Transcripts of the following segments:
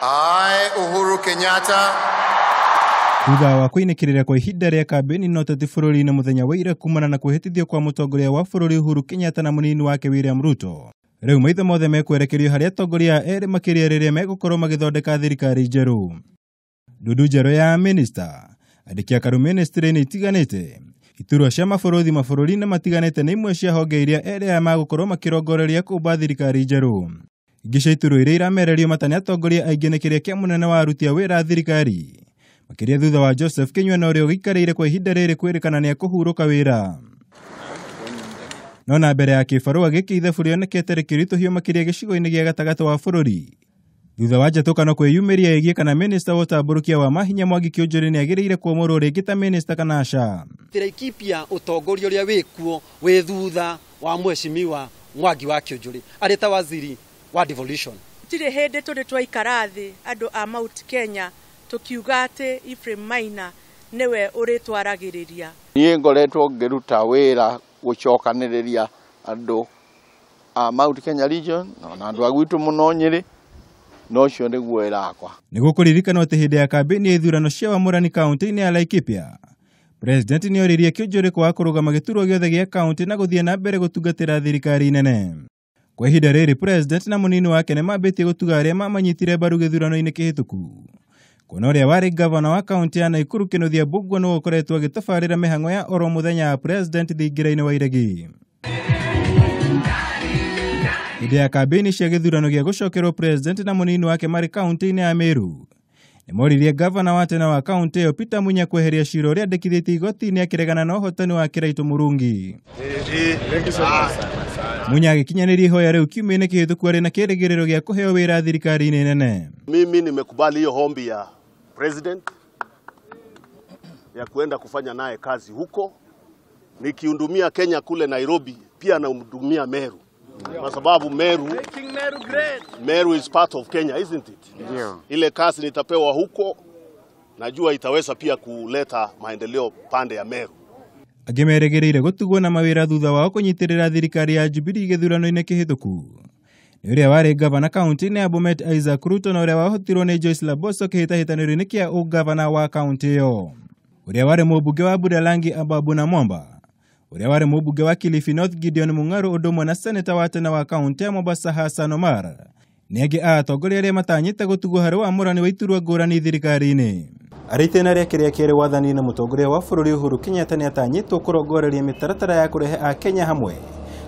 I, Uhuru Kenyatta. Thutha wa kũinĩkĩrĩra kwa ihinda rĩa kambĩini na ũteti bũrũri-inĩ mũthenya wa ira kumana na kwĩhĩtithio kwa mũtongoria wa bũrũri Uhuru Kenyatta na mũnini wake William Ruto, rĩu maitho mothe mekwerekerio harĩ atongoria aya erĩ makĩria rĩrĩa megũkorwo magĩthondeka thirikari njerũ. Ndundu njerũ ya minista, andĩki a karu ministry-inĩ itiganĩte, iturwa cia mabũrũri mabũrũri-inĩ matiganĩte nĩ imwe cia honge iria erĩ aya magũkorwo makĩrongoreria kũmba thirikari njerũ. Ingĩ cia iturwa iria iramererio mata nĩ atongoria aingĩ nĩ kĩrĩa kĩa mũnene wa aruti a wĩra a thirikari, makĩria thutha wa Joseph Kinyua na ũrĩa ũgĩikarĩire kwa ihinda rĩrĩ kwĩrĩkana nĩ ekũhurũka wĩra. No na mbere ya kĩbarũa gĩkĩ ithabu rĩonekete rĩkĩritũhio makĩria gĩcigo-inĩ gĩa gatagatĩ wa bũrũri, thutha wa njatũkano kwĩyumĩria ĩgiĩ kana minista wa ũtambũrũkia wa mahinya Mwangi Kĩũnjũrĩ nĩagĩrĩire kwamũrwo rĩngĩ ta minista kana aca. Laikipia ũtongoria ũrĩa wĩkuo wĩ thutha wa mheshimiwa Mwangi wa Kĩũnjũrĩ arĩ ta waziri wa devolution. Gũtirĩ hĩndĩ tũrĩ twaikara thĩ andũ a Mount Kenya tũkiuga atĩ Ephraim Maina nĩwe ũrĩtwaragĩrĩria. Niĩ ngoretwo ngĩruta wĩra gũcokanĩrĩria andũ a Mount Kenya region na andũ a gwitũ mũno Nyĩrĩ, na ũcio nĩguo wĩra wakwa. Nĩguo kũririkanwo atĩ hĩndĩ ya kambĩini ya ithurano cia wamũrani kaunti-inĩ ya Laikipia, President nĩoririe Kĩũnjũrĩ kwaga kũrũgama gĩturwa gĩothe gĩa kaunti na gũthiĩ na mbere gũtungatĩra thirikari nene. Kwa ihinda rĩrĩ President na mũnini wake nĩmambĩtie gũtuga arĩa mamanyitire mbaru gĩthurano-inĩ kĩhĩtũku. Kuona ũrĩa warĩ gavana wa kaunti ya Nakuru Kĩnuthia Mbugua nĩwe ũkoretwo agĩtabarĩra mĩhang'o ya oro mũthenya ya President thingira-inĩ wa Iregi. Hĩndĩ ya kambĩini cia gĩthurano gĩa gũcokerwo President na mũnini wake marĩ kaunti-inĩ ya Meru, nĩmoririe gavana wa tene wa kaunti ĩyo Peter Munya kweheria cira ũrĩa andĩkithĩtie igoti-inĩ akĩregana na ũhotani wa Kĩraitũ Mũrungi. Munya agĩkinyanĩria ihoya rĩu kiumia-inĩ kĩhĩtũku arĩ na kĩĩrĩgĩrĩro gĩa kũheo wĩra thirikari-inĩ nene. Mimi nimekubali hiyo ombi ya President ya kuenda kufanya naye kazi huko, nikihudumia Kenya kule Nairobi, pia nahudumia Meru. Kwa sababu Meru is part of Kenya, isn't it? Yeah. Ile kazi nitapewa huko najua itaweza pia kuleta maendeleo pande ya Meru. Angĩ merĩgĩrĩire gũtugwo na mawĩra thutha wao kũnyitĩrĩra thirikari ya Jubilee gĩthurano-inĩ kĩhĩtũku nĩ ũrĩa warĩ gavana kaunti-inĩ ya Bomet Isaac Ruto na ũrĩa wahotirwo nĩ Joyce Laboso kĩhĩtahĩtanĩro-inĩ kĩa ũgavana wa kaunti ĩyo, ũrĩa warĩ mũmbunge wa Budalangi Ababu Namwamba, ũrĩa warĩ mũmbunge wa Kilifi North Gideon Mung'aru ũndũ ũmwe na seneta wa tene wa kaunti ya Mombasa Hassan Omar nĩ angĩ a atongoria arĩa matanyĩte gũtugwo harĩ wamũrani wa iturwa ngũrani thirikari-inĩ. Arĩ itĩna rĩake rĩa kerĩ wathani-inĩ, mũtongoria wa bũrũri Uhuru Kenyatta nĩatanyĩtwo kũrongoreria mĩtaratara ya kũrehe Akenya hamwe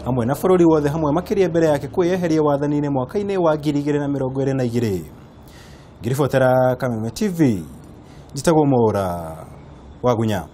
hamwe na bũrũri wothe hamwe makĩria mbere yake kwĩyeheria wathani-inĩ mwaka-inĩ wa 2022. Ngĩribotera Kameme TV, njĩtagwo Mwaura Wagunya.